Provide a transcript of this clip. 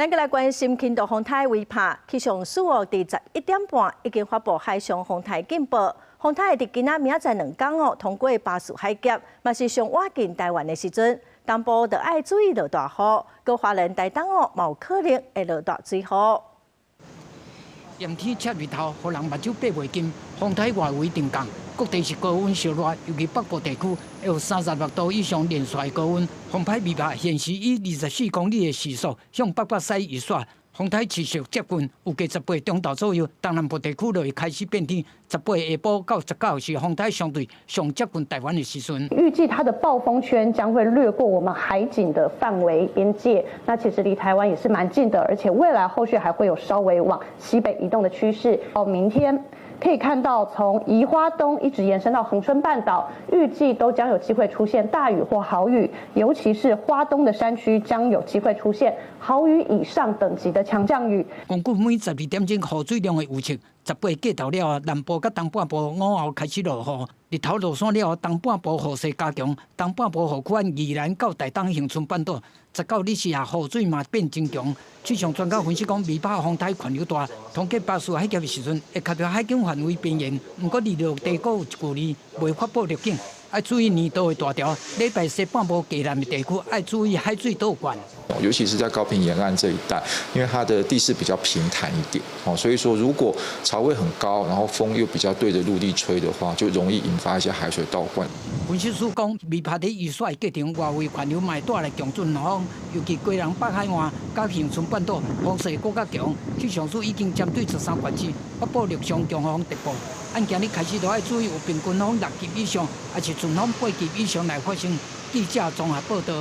咱閣來關心輕度風台威帕，氣象署哦，佇11點半已經發布海上風台警報。風台會佇今仔明仔載2工哦，通過巴士海峽，嘛是上倚近台灣的時陣，東部就愛注意落大雨，閣花蓮台東哦，嘛有可能會落大水雨。炎天赤日頭，予人目睭閉袂金。風台外圍定降，各地是高溫燒熱，尤其北部地區會有36度以上連續高溫。風颱威帕現時以24公里的時速向北北西移徙。風台持續接近，預計18中晝左右，東南部地區就會開始變天。18下晡到19是風台相對上接近台灣的時陣。預計它的暴風圈將會掠過我們海景的範圍邊界，那其實離台灣也是蠻近的，而且未來後續還會有稍微往西北移動的趨勢。到明天可以看到，從宜花東一直延伸到恆春半島，預計都將有機會出現大雨或豪雨，尤其是花東的山區將有機會出現豪雨以上等級的強降雨。根據每12點鐘雨水量的預測，18過頭了後，南部佮東半部午後開始落雨，日頭落山了後，東半部雨勢加強，東半部雨區按宜蘭到台東恆春半島，19日時下雨水嘛變真強。氣象專家分析講，威帕風台環流大，通過巴士海峽的時陣，會卡著海景範圍邊緣。毋過離陸地閣有距離，袂發布預警，愛注意年度的大潮。禮拜西半部低南的地區愛注意海水倒灌。尤其是在高屏沿岸這一帶，因為它的地勢比較平坦一點，哦，所以說如果潮位很高，然後風又比較對着陸地吹的話，就容易引發一些海水倒灌。分析師講，威帕佇移徙過程外圍環流嘛會帶來強陣風，尤其基隆北海岸佮恆春半島風勢閣較強。氣象署已經針對13縣市發布陸上強風特報，按今日開始就愛注意有平均風6級以上，抑是陣風8級以上來發生。記者綜合報道。